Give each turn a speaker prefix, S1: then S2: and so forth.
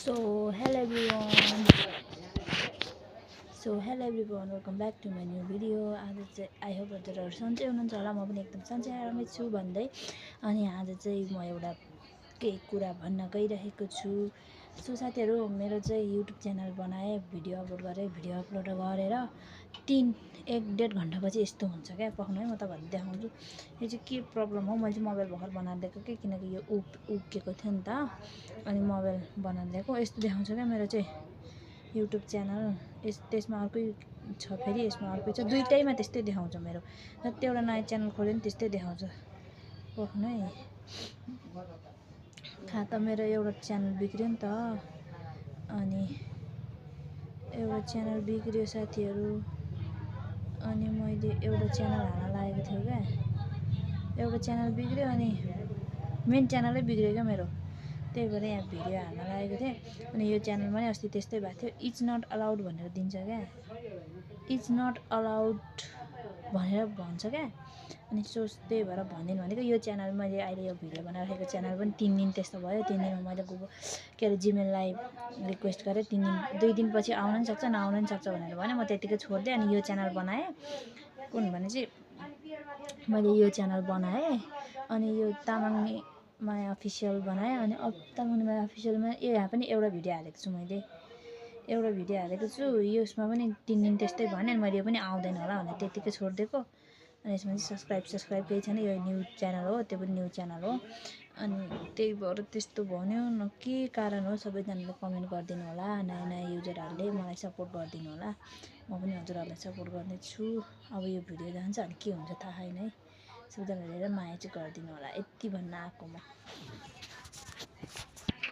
S1: So hello everyone. Welcome back to my new video. आज चाहिँ I hope हजुरहरू सन्चै हुनुहुन्छ होला, म पनि एकदम सन्चै आरामै छु भन्दै अनि आज चाहिँ म एउटा केही कुरा भन्न गइरहेको छु। सो साथीहरू, मेरो चाहिँ युट्युब च्यानल बनाएँ, भिडियो अपलोड गरेँ, भिडियो अपलोड गरेर 1.5 घन्टापछि यस्तो हुन्छ क्या। पक्नु है, म तपाईँहरूलाई देखाउँछु यो चाहिँ के प्रब्लम हो। मैले चाहिँ मोबाइल भर्खर बनाएर दिएको कि, किनकि यो उक्केको थियो नि त, अनि मोबाइल बनाएर दिएको यस्तो देखाउँछ क्या मेरो चाहिँ युट्युब च्यानल। त्यसमा अर्कै छ, फेरि यसमा अर्कै छ, दुइटैमा त्यस्तै देखाउँछ मेरो। जति एउटा नयाँ च्यानल खोल्यो नि त्यस्तै देखाउँछ। पक्नु है, खा त मेरो एउटा च्यानल बिग्रियो नि त, अनि एउटा च्यानल बिग्रियो साथीहरू। अनि मैले एउटा च्यानल हाल्न लागेको थियो क्या, एउटा च्यानल बिग्रियो अनि मेन च्यानलै बिग्रियो क्या मेरो। त्यही भएर यहाँ भिडियो हाल्न लागेको थिएँ। अनि यो च्यानलमा नि अस्ति त्यस्तै भएको थियो, इट्स नट अलाउड भनेर दिन्छ क्या, इट्स नट अलाउड भनेर भन्छ क्या। अनि त्यही भएर भनिदिनु भनेको। यो च्यानल मैले अहिले यो भिडियो बनाइरहेको च्यानल पनि 3 दिन त्यस्तो भयो। 3 दिनमा मैले जिमेललाई रिक्वेस्ट गरेँ, 2 दिनपछि आउन पनि सक्छ नआउन पनि सक्छ भनेर भने म त्यतिकै छोडिदिएँ। अनि यो च्यानल बनाएँ, कुन भने चाहिँ मैले यो च्यानल बनाएँ, अनि यो तामाङ माया अफिसियल बनाएँ। अनि तामाङ माया अफिसियलमा यहाँ पनि एउटा भिडियो हालेको छु, मैले एउटा भिडियो हालेको छु। यसमा पनि 3 दिन त्यस्तै भन्यो, अनि मैले यो पनि आउँदैन होला भनेर त्यतिकै छोडिदिएको। अनि यसमा चाहिँ सब्सक्राइब केही छैन, यो न्यू च्यानल हो, त्यो पनि न्यू च्यानल हो। अनि त्यही भएर त्यस्तो भन्यो न, के कारण हो सबैजनाले कमेन्ट गरिदिनु होला। नयाँ नयाँ युजरहरूले मलाई सपोर्ट गरिदिनु होला, म पनि हजुरहरूलाई सपोर्ट गर्नेछु। अब यो भिडियो जान्छ अनि के हुन्छ थाहा छैन है, सबैजनाले हेरेर माया चाहिँ गरिदिनु होला, यति भन्न आएको म।